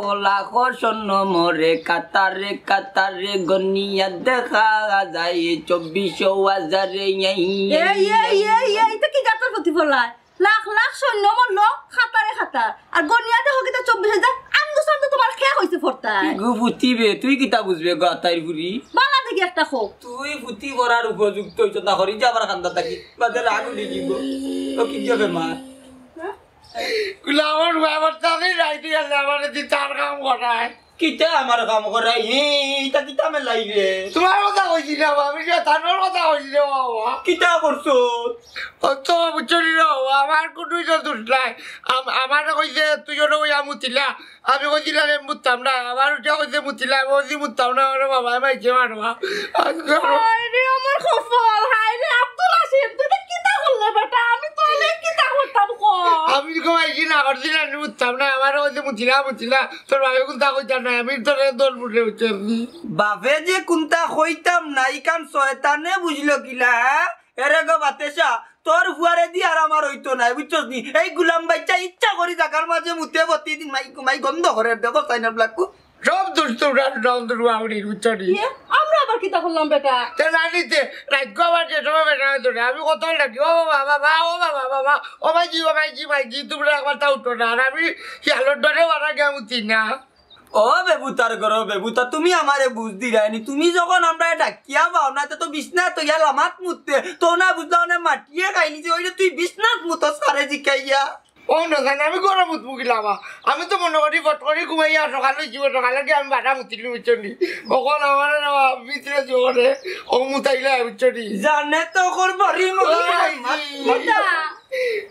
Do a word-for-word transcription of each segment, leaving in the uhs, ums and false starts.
লাখো স্বর্ণ মোরে কাতারে কাতারে গনিয়া দেখা যায় চব্বিশ হাজারে। এই, এই, এই, এই, ইটা কি জাতর প্রতিফলায়? লাখ লাখ সৈন্য মরলো, খাতারে খাতার। আর গনিয়া দেখো কিতা চব্বিশ হাজার, আন্দু সান্দু তোমার খেয়া হইছে ফরতায়। গো ফুতি বে, তুই কিতা বুঝবে গো আতাইর ফুরি? বালা দেখি একটা খো। তুই ফুতি করার উপযুক্ত হইছ না, হরি যাবার কান্দা থাকি। বাদে রাগ উঠি দিব। ও কি যাবে মা? গুলামর বাবার তাদের রাইতে গেলে আমার দি তার কাম করায়। কিতা আমার কাম করায়? হে, ইটা কিতা মেলাইলে? তোমার কথা কইছি না, আমি যে তানোর কথা কইছি রে বাবা। কিতা করছো? অত বুঝছনি রে বাবা, আমার কুনুই তো দোষ নাই। আম-, আমারে কইছে, "তুই ওরে ওই আমুতিলা।" আমি কইছিলাম, "আমি মুততাম না।" আমার উঠে কইছে, "মুতিলা।" আমি কইছি, "মুততাম না, ওরে বাবা, আমি আইছে মারবা।" আর করো। হায় রে, আমার কপাল, হায় রে, আব্দুল হাসিম, তুই ইটা কিতা করলে বেটা? আমি তো অনেক কিতা করতাম ক। আমি তো কমাইছি না, করছিলাম, আমি মুততাম না। আমারে কইছে, "মুতিলা, মুতিলা।" তোর বাপে কুনতা কইতাম না, আমি তোরে দৌড় বুঝে উঠছি। বাপে যে কুনতা কইতাম না, ইখান শয়তানে বুঝলো কিলা, হ্যাঁ? এরে গো বাতেশা, তোর ফুয়ারে দি আর আমার হইতো নায়, বুঝছস নি? এই গুলাম বাইচ্চা ইচ্ছা করি জাগার মাঝে মুতে প্রতিদিন মাই, মাই গন্ধ করে, দেখো চাইনা ব্ল্যাকু। সব দোষ তোমরা রাউন্ড রুয়াউড়ির, বুঝছো নি? ইয়ে, আমরা আবার কিতা করলাম বেটা? তে জানিতে, রাইত গো আবার যে সময় বেটা হইতো না, আমি কত ডাকি, "ও বাবা, বাবা, ও বাবা, বাবা, ও মাইজি, ও মাইজি, মাইজি, তোমরা একবার তা উঠো না।" আর আমি শিয়ালর ডরে ওরা গিয়া মুতি না। ও বেবুতার ঘরো বেবুতা, তুমি আমারে বুঝ দিরায়নি। তুমি যখন আমরারে ডাকিয়া পাও না, তে তো বিছনাত তো গিয়া লামাত মুততে। তো না বুঝলা, অনে মাটিয়ে খাইলিছে, ওইটা তুই বিছনাত মুতস কারে জিকাইয়া। ও না জানি, আমি ঘরো মুতমু কিলা বা? আমি তো মনো করি ফট করি ঘুমাইয়া সকালে উঠিব, সকালে গিয়া আমি বাটা মুতিলি, বুঝছো নি? অখন আমারে না ভিতরে জোরে ও মুতাইলা, বুঝছো নি? জানে তো করবো রে মনে হয়। ওই, কিতা?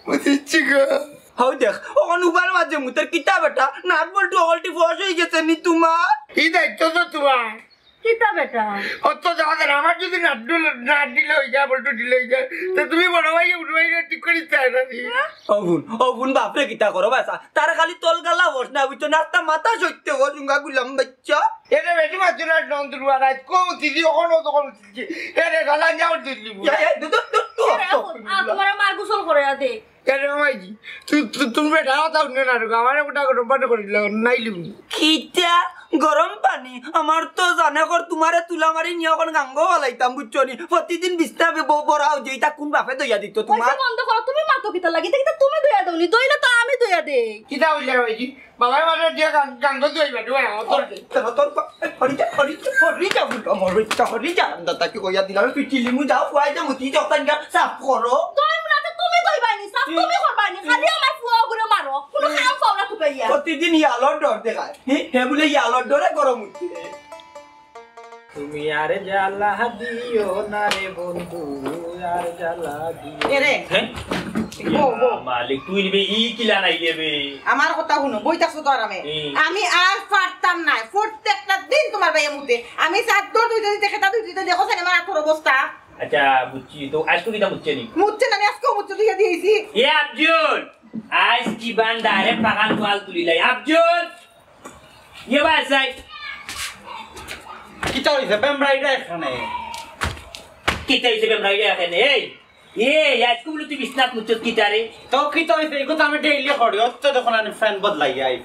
মুতিচ্ছি গো। হউ দেখ, অখন উবার মাঝে মুতের কিতা বেটা, নাট বল্টু অকলটি ফস হয়ে গেছে নি তোমার? এই দায়িত্ব তো তোমার। কিতা বেটা? অত জাগা দেন, আমার যদি নাট ঢিল-, নাট ঢিল হয়ে যায়, বল্টু ঢিল হয়ে যায়, তো তুমি বড় ভাই, উঠো ভাই, ঠিক করি চায় না নি। ও বোন, ও বোন, বাপরে কিতা করো বাসা, তার খালি তল গালা বস না, বুঝছো না, আস্তা মাথা সইতে হো, জুঙ্গা গুলাম বাচ্চা। এটা বেটি মাছ না, নন্দুর রাত কম দিদি, অখন অত কম দিদি। এরে গালা যাও দিল্লি বুঝ। এই, এই, দু, দু, দু, দু, এরে, দু। আ, তোমার মা গোসল করে আদে। কেন মাইজি? তুই, তুই, তুমি বেটা কথা শুনে না রে, আমার একটা গরম পানি করে দিলাম, নাই লিবু। কিতা? গরম পানি? আমার তো জানে কর, তোমারে তুলা মারি নিয়া অখন গাঙ্গো ফালাইতাম, বুঝছো নি? প্রতিদিন বিছনা বে-, ব-, বড়াও যে, ইটা কোন বাপে দইয়া দিত তোমার? পয়সা বন্ধ করো, তুমি মাতো কিতা লাগি? ইটা কিতা তুমি দইয়া দেও নি? দইলে তো আমি দইয়া দেই। কিতা হইলে মাইজি? বাবাই মারে দিয়া গাং-, গাঙ্গো দইবা, দইবা, আমার তোর দে। তোর, তোর, হরি যা, হরি যা, হরি যা, বুড়ো, হরি যা, হরি যা। দাদা কি কইয়া দিলাম, তুই চিলিমু যাও, ফুয়াই যা, মুতি যা, তাই গা সাফ করো। দই মুলাতে তুমি দইবাই নি, সাফ তুমি করবাই নি, খালি আমার ফুয়া ওগুলো মারো, কোনো কাম পাও না তুকাইয়া। প্রতিদিন ইয়ালো ডর দেখায়, হে, হে বলে ইয়ালো ডরে গরম উঠছে। তুমি আর জ্বালা দিও না রে বন্ধু, আর জ্বালা দিও এরে। হ্যাঁ? বউ, বউ। মালিক, তুই নিবে ই কিলা নাই দেবে? আমার কথা হুনো, বই থাকছো তো আরামে। হুম। আমি আর পারতাম না, প্রত্যেকটা দিন তোমার ভাইয়ে মুতে। আমি চাদর ধুইতে ধুইতে, খেতা ধুইতে ধুইতে, দেখো সেন আমার আতর অবস্থা। আচ্ছা, বুঝছি। তো আজকে কিতা মুতছে নি? মুতছে না, আমি আজকেও মুতছে, ধুইয়া দিয়েছি। এ আফজল, আজ কি বান্দা রে, পাখান তোয়াল তুলি লাই। আফজল, ইয়ে ভাই, সাই। কিতা হইছে? বেমরাইডা এখানে। কিতা হইছে বেমরাইডা এখানে? এই, এই, আজকে বলে তুই বিছনাত মুতছস কিতা রে? তো কিতা হইছে? এগুলো তো আমি ডেইলি করি। অত তখন আমি ফ্যান বদলাই যাই।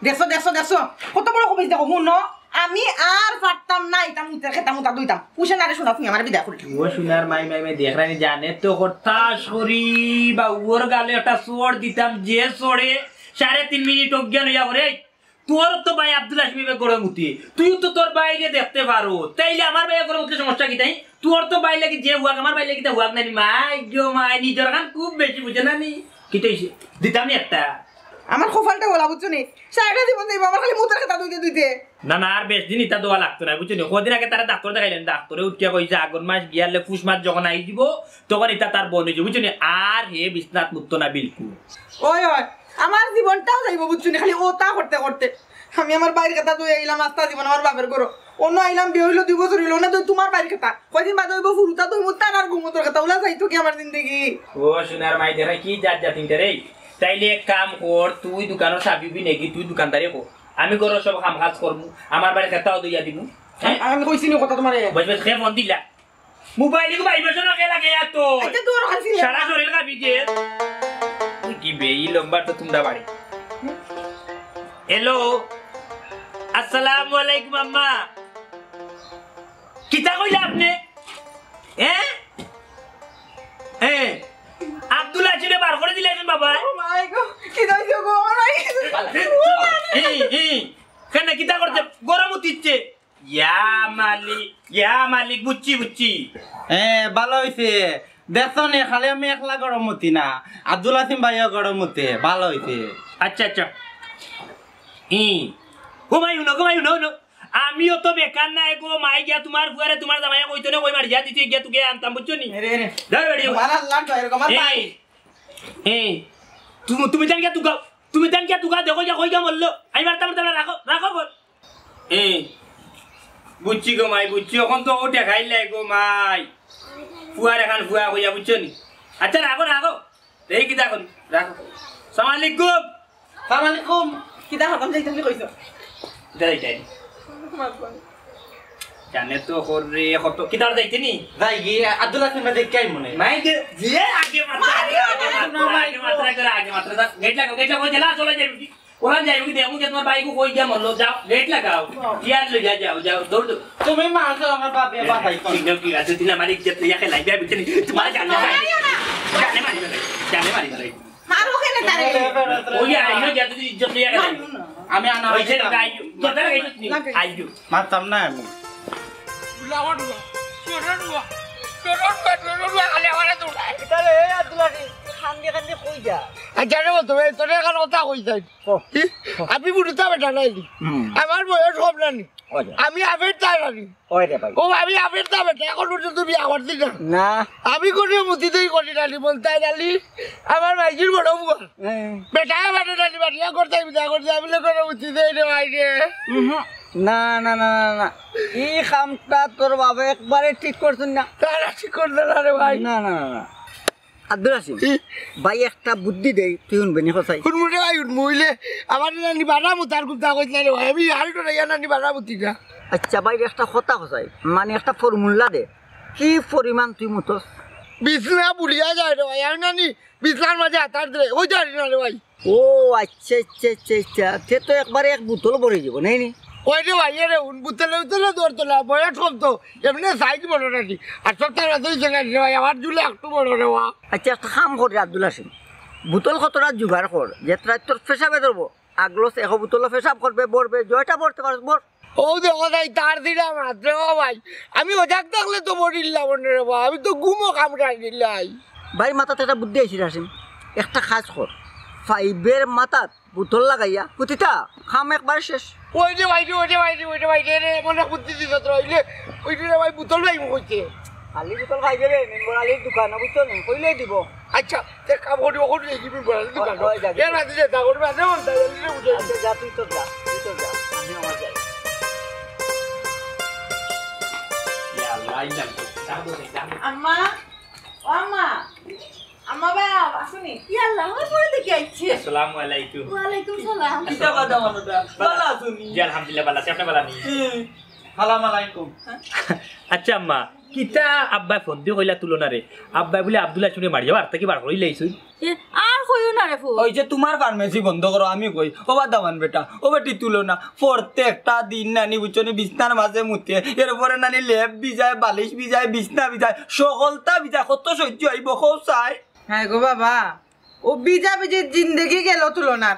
দেখছো, দেখছো, দেখছো? কত বড় কবিতা দেখো, হুনো। আমি আর পারতাম না, ইটা মুতের খেতা মুতা ধুইতাম। উষে নারে শোনা, তুমি আমার বিদায় করি। ও সোনার মাই, মাই, মাই, দেখ রানি জানে তো কথা সরি বা ওর গালে একটা চড় দিতাম, যে চড়ে সাড়ে তিন মিনিট অজ্ঞান হইয়া পড়ে। তোর তো ভাই আব্দুল হাসিম এবার গরম উঠি, তুইও তো তোর বাইরে দেখতে পারো, তাইলে আমার বাইরে গরম উঠলে সমস্যা কি তাই? তোর তো বাইরে লাগি যে হুয়াক, আমার বাইরে লাগি তা হুয়াক নানি, মাই গো মাই, নিজের খান খুব বেশি বুঝে না নি? কি তো হইছে? দিতাম নি একটা। আমার কপালটা ওলা বুঝছো নি? সারাটা জীবন যাইবো আমার খালি মুতের খেতা ধুইতে ধুইতে। না, না, আর বেশ দিন ইতা দেওয়া লাগতো না, বুঝছো নি? কদিন আগে তারা ডাক্তার দেখাইলেন, ডাক্তারে উঠিয়া কইছে, "আগন মাস গিয়ালে পুষ মাস যখন আই দিব, তখন ইতা তার বন্ধ হয়ে যাবে", বুঝছো নি? আর হে বিছনাত মুততো না বিলকুল। ওই, ওই, আমার জীবনটাও যাইবো, বুঝছো নি? খালি ওতা করতে করতে। আমি আমার বাইর কথা তুই আইলাম, আস্তা জীবন আমার বাপের ঘরো। অন্য আইলাম, বিয়ে হইলো দুই বছর হইলো না, তুই তোমার বাইর কথা। কয়দিন বাদে হইবো ফুরুতা, তুই মুত্তান আর ঘুমোতর কথা। ওলা যাইতো কি আমার জিন্দেগি? ও সোনার মাই, দেখে কি জাত জাত ইন্টারে। তাইলে এক কাম কর, তুই দোকানর চাবি উবি নেগি, তুই দোকানদারি কর। আমি ঘরর সব কাম কাজ করমু, আমার বাড়ি খেতাও দইয়া দিমু। হ্যাঁ? আমি কইছি নি কথা তোমারে? বস, বস, খে ফোন দিলা। মোবাইল কো ভাইব্রেশন কে লাগে আর তো। আচ্ছা, তোর কাছে সারা শরীর কাঁপি যে। কি বে, ই লম্বা তো তোমরা বাড়ি। হ্যালো। আসসালামু আলাইকুম আম্মা। কিতা কইলা আপনে? এ? এ? আব্দুল আজিজরে বার করি দিলাইছইন বাবা। ও মাই গো, কিতা অইছে গো? ও মাই গো। এই, এই, কেনে কিতা করতে? গরম উঠিচ্ছে। ইয়া মালিক, ইয়া মালিক, বুঝছি, বুঝছি। এ, ভালা অইছে। দেখছো নি, খালি আমি একলা গরম উঠি না, আব্দুল আজিজ ভাইও গরম উঠে, ভালা অইছে। আচ্ছা, আচ্ছা। ই, ও মাই, হুনো গো মাই, হুনো, হুনো। আমিও তো বেকার নায় গো, মাই গিয়া তুমার ফুয়ারে তুমার জামাইয়ে কইতো না, কই মারিয়া দিতে গিয়া তুকে আনতাম, বুঝছো নি? এরে, এরে। ধর বেটি। মারা লাগ ধর, এরকম আর এ, পাই। এ, তুমি, তুমি তান গিয়া তুকাও, তুমি তান গিয়া তুকাও, দেখো গিয়া কই গিয়া মরলো। আমি মারতাম, মারতাম না, রাখো, রাখো গো। এ, বুঝছি গো মাই, বুঝছি। অখন তো ও ঠেকাইলাই গো মাই। ফুয়ার এখান ফুয়া কইয়া, বুঝছো নি? আচ্ছা, রাখো, রাখো। এই কিতা করি? রাখো। সালাম আলাইকুম। সালাম আলাইকুম। কিতা হরকম যাইতাম নি কইছো? যাই, যাই। জানে তো কর রে, কত, কিতা আর যাইতে নি? যাই গিয়া, আব্দুল আজিজ ভাই দেখে আই মনে। মাই দে, যে আগে মাত্র, আগে, আগে মাত্র, আগে মাত্র, আগে মাত্র। গেট লাগাও, গেট লাগাও, জেলা চলে যাইবি। ওরা যাইবো কি দেখো যে তোমার বাইকও কই গিয়া মরলো, যাও, গেট লাগাও। ইয়ার লই যা, যাও, যাও, দৌড়, দৌড়। তুমি মারছো আমার বাপে বাতাই কোন? ঠিক না, ঠিক আছে, তুই আমার ইজ্জত লইয়া খেলাই, বিয়া বুঝতে নি? তোমার জানে মারি, জানে মারি, জানে মারি, মারি। মারো কেনে তারে? ওই আর ইনো যা, তুই ইজ্জত লইয়া খেলাই। আমি আনা ওই ছেলে গাই, তোর গাই নি? আইজু। মারতাম না আমি। বুলাওয়ার বুয়া, তোর বুয়া, তোর বুয়া, তোর বুয়া, খালি আমারে দৌড়ায়। তাহলে এই আব্দুল আজিজ, কান্দি কান্দি কই যা? আচ্ছা রে বলতো, এই তোর এখন কথা কই যাই। ও। ই, আমি বুড়িতা বেটা নাইনি। হুম। আমার বয়স কম নানি। ওই রে। আমি আবের তাই নানি। ওই রে ভাই। ও, আমি আবের তা বেটা, এখন পর্যন্ত বিয়া করছি না। না। আমি কোনো মুতি দেই করি নানি, বলতে নানি। আমার ভাইজির বড় বুয়া। হ্যাঁ। বেটায় মানে নানি, বাড়িয়া করতে বিয়া করতে, আমি লোক কোনো মুতি দেই রে ভাই রে। উহু। না, না, না, না, না। এই কামটা তোর বাবা একবারে ঠিক করছইন না। তারা ঠিক করতে না রে ভাই। না, না, না, না। আব্দুল হাসিম, ই। ভাই একটা বুদ্ধি দেই, তুই হুনবে নি কছাই? হুনমু রে ভাই, হুনমু। অইলে আমার নানি বাড়া মুতার কথা কইছ না রে ভাই, আমি আর করে ইয়া নানি বাড়া মুতি না। আচ্ছা ভাই, একটা কথা কছাই, মানে একটা ফর্মুলা দে। কি পরিমাণ তুই মুতস? বিছনা বুলিয়া যায় রে ভাই, আমি নানি বিছনার মাঝে আতার দিলে, ওই জানি না রে ভাই। ও আচ্ছা, আচ্ছা, আচ্ছা, আচ্ছা। তে তো একবারে এক বোতল ভরি দিব, নায় নি? ওই রে ভাই, এরে হুন, বোতলে বোতলে ধরতো না, বয়স কম তো, এমনে সাইজ বড় নানি। আর সব তার রাতে হইছে না রে ভাই, আমার জুলে একটু বড় রে বা। আচ্ছা, একটা কাম করি আব্দুল হাসিম, বোতল কতটা জোগাড় কর, যেতটা তোর পেশাবে ধরবো, আগলস এক বোতল পেশাব করবে, ভরবে, জয়টা ভরতে পারস, ভর। ও দেখো তাই তার দিলা মাত্র, ও ভাই, আমি ওজাক থাকলে তো বড়িল্লা মনে রে বা, আমি তো ঘুমো কামড়াই দিলাই। ভাই, মাথাত একটা বুদ্ধি আইছে রে হাসিম, একটা কাজ কর, পাইপের মাথাত বোতল লাগাইয়া কুতিতা, কাম একবার শেষ। ওই যে ভাই রে, ওই যে ভাই রে, ওই যে ভাই রে, রে, মনে বুদ্ধি দিছ তোরা, ওই যে, ওই যে ভাই বোতল ভাই কইছে। খালি বোতল খাই যাবে, মেম্বর আলীর দোকান, বুঝছো নি? কইলেই দিব। আচ্ছা, তে কাম করি, ওখানে দেখি মেম্বর আলীর দোকান। ওই, ওই, যা, এর মাঝে যে তা করবে, আছে বলতে, বুঝে। আচ্ছা, যা, তুই তো যা, তুই তো যা, আমি আমার যাই। ইয়া আল্লাহ, আইলাম তো। যা তো, যা। আম্মা, ও আম্মা, আম্মা বাবা, আসুনি। ইয়া আল্লাহ, আমার পরে দেখি আইছে। আসসালামু আলাইকুম। ওয়ালাইকুম সালাম। কিতা বাদা মানো দা? ভালা আছুনি? জি, আলহামদুলিল্লাহ, ভালা আছি। আপনি ভালা নি? হুম। সালাম আলাইকুম। আচ্ছা আম্মা, কিতা আব্বায় ফোন দি কইলা তুলো না রে? আব্বায় বুলে আব্দুল হাসিমরে মারিয়া বাড়ি থাকি বার করি লাইছইন। এ, আর কইও না রে ফুত। ওই যে তুমার ফার্মেসি বন্ধ করো, আমি কই, ও বাদামান বেটা, ও বেটি তুলো না। প্রত্যেকটা দিন নানি বুঝছো নি বিছনার মাঝে মুতে, এরপরে নানি লেপ ভিজায়, বালিশ ভিজায়, বিছনা ভিজায়, সকলতা ভিজায়, কত সহ্য অইবো, কও চাই? হায় গো বাবা, ও ভিজা ভিজি জিন্দেগি গেল তুলনার।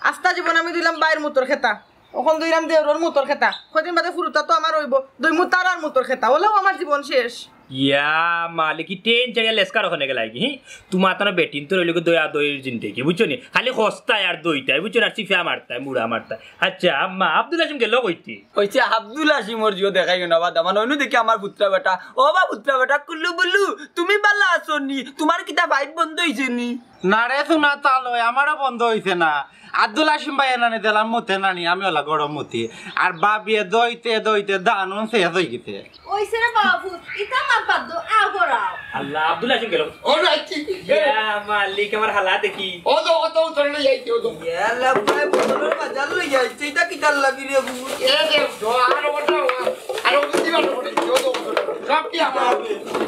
আস্তা জীবন আমি ধইলাম বাইর মুতর খেতা, অখন ধইলাম দেওরর মুতর খেতা। কয়দিন বাদে ফুরুতা তো আমার অইবো, ধইমু তারার মুতর খেতা, অইলেও আমার জীবন শেষ। ইয়া মালিক, ই ট্রেন চড়িয়া লেস্কার অখানে গেলায় গি, হি? তুমার তানো বেটিন্তর অইলো গি দয়া দইর জিন্দেগি, বুঝছো নি? খালি হস্তায় আর দইতায়, বুঝছো নি? আর চিফা মারতায়, মুড়া মারতায়। আচ্ছা, আম্মা, আব্দুল হাসিম গেল কইতে? কইছে আব্দুল হাসিমর জিও দেখাইও না, বাদ আমার অইনু দেখি আমার পুত্রা বেটা। ও বা পুত্রা বেটা, কুল্লু বুল্লু, তুমি বালা আছো নি? তুমার কিতা পাইপ বন্ধ অইছে নি? না রে, শুনা তা লয়, আমারও বন্ধ অইছে না। আব্দুল হাসিম ভাই এনানে দিলাম মতে নানি, আমি ওলা গরম মতি। আর বাবিয়ে দইতে দইতে দানুন শেষ অই গেছে। ওই সেরে বাবা ফুত, ইতা মাত বাদ দো, আও গড়াও। আল্লাহ, আব্দুল হাসিম গেল। ও রাখি। ইয়া মালিক, আমার হালা দেখি। ও তো, ও তো, উতরে লই আইছি, ও তো। ইয়া আল্লাহ, ভাই, বোতলর বাজার লই আইছে, ইতা কিতার লাগি রে ফুত? এ দে, দো, আরো বড়, আরো বড় দিবা, আরো বড় দিবা, ও তো, ও তো। সব কি আমার?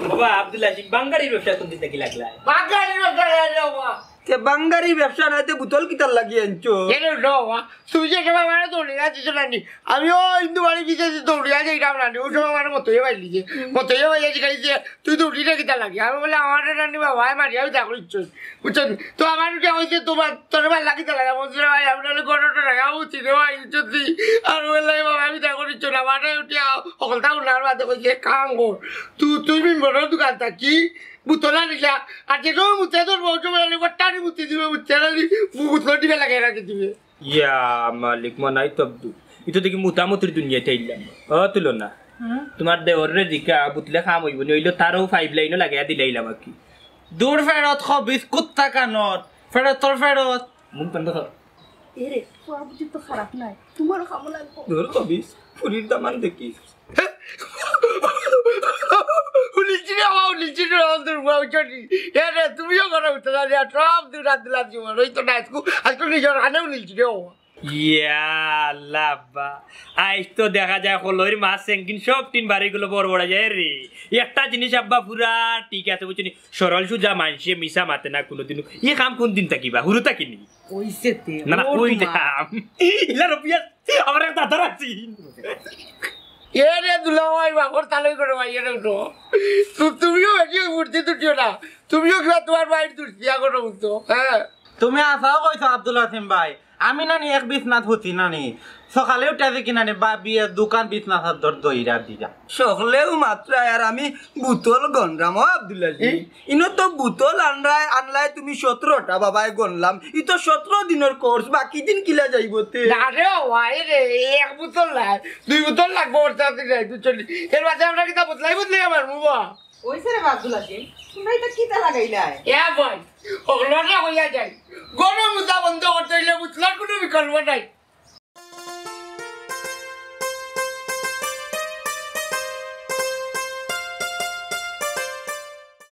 বাবা, আব্দুল হাসিম, বাঙ্গারির ব্যবসা কোন দিন থাকি লাগলা? বাঙ্গারির ব্যবসা লাগলা, বাবা। তে বাঙ্গারি ব্যবসা নায়, তে বুতল কিতার লাগি আনছো? এরে হুনো বাবা, তুমি যে সময় আমারে দৌড়িয়া দিছো না নি, আমি অউ হিন্দু বাড়ি পিছে যে দৌড়িয়া যাইরাম না নি, অউ সময় আমারে মতইয়ে পাইলিছে। মতইয়ে পাইয়া জিকাইছে, "তুই দৌড়িরে কিতার লাগি?" আমি বলে, "আমারে না নি বাবায় মারিয়া বিদায় করিলিছইন।" বুঝছো নি? তো আমার উঠে কইছে, "তোমার, তোর ভালা কিতার লাগি?" বলছি, "রে ভাই, আমি নাইলে ঘরো তো রাখা উচিত রে ভাই, বুঝছো নি?" আর বলে, "বাবায় বিদায় করিলিছইন।" আমারে উঠিয়া হকলতা উনার বাদে কইছে, "কাম কর, তুই, তুই মেম্বরর দোকান থাকি বুতল আনিলা, আর যে সময় মুতে ধরবো, অউ সময় আনি বট্টানি মুতি দিবে, বুঝছো নি? বুতল দিবে লাগাই রাখি দিবে।" ইয়া মালিক, মনাই তবদু। ইতো দেখি মুতামুতির দুনিয়াত আইলাম। ও তুলনা, হুম? তোমার দেওররে জিকা, বুতলে কাম অইবো নি, অইলে তারও পাইপ লাইনও লাগাইয়া দিলাইলাম আর কি। দূর ফেরত, খবিস কুত্তা কানর। ফেরত, তোর ফেরত। মুখ বন্ধ কর। এরে, তোর বুদ্ধি তো খারাপ নায়, তোমারও কামো লাগবো। দূর খবিস, ফুরির দামান দেখিস। উনিশি রে বাবা, উনিশি রে বাবা, তোর বাবা চটি। এরে, তুমিও করো উঠতে না, আর সব দূর রাত দিলাম জীবন, ওই তো না, আজকে, আজকে নিজের কানে উনিশি রে বাবা। ইয়া আল্লাহ আব্বা, আইজ তো দেখা যায় কলইর মাছ, সেঙ্গিন সব টিন বাড়িগুলো বড় বড় যায় রে। একটা জিনিস আব্বা পুরা ঠিক আছে, বুঝছো নি? সরল সুজা মানষে মিছা মাতে না কোনোদিনও। ই কাম কোন দিন থাকিবা? হুরু থাকিনি? ওইছে তে, না, না, ওর ওই মা। কাম। ইলা রবিয়া, আমার এক দাদার আছি। এ রে দুলাভাই, বাপর তালই করো ভাই, এরে উঠো। তু-, তুমিও বেশি উঠতে তুটিও না। তুমিও কিবা তোমার ভাইর দুর্তিয়া করো উঠো, হ্যাঁ। তুমি আছাও কইছো আব্দুল হাসিম ভাই, আমি নানি এক বিছনাত হুতি নানি, সকালে উঠা দেখি নানি বা বিয়ে দোকান বিছনা চাদর দইরা দিয়া। সকলেও মাত্রায় আর আমি বুতল গনরাম, ও আব্দুল হাসিম। এ? ইনো তো বুতল আনরায়, আনলায় তুমি সতেরোটা বাবায় গনলাম। ই তো সতেরো দিনর কোর্স, বাকি দিন কিলা যাইবো তে? না রে, ওয়াই রে, এই এক বুতল নায়, দুই বুতল লাগবো, ওর সাথে যাই, তুই চলি। এর মাঝে আমরা কিতা বদলাই বদলাই আমার মুবা। ওইছে রে বাবদুল হাসিম, তোমরা এটা কিতা লাগাইলায়? এ ভাই, অকলরে কইয়া যাই, গরম মুতা বন্ধ করতে অইলে বুতলর কোনো বিকল্প নাই।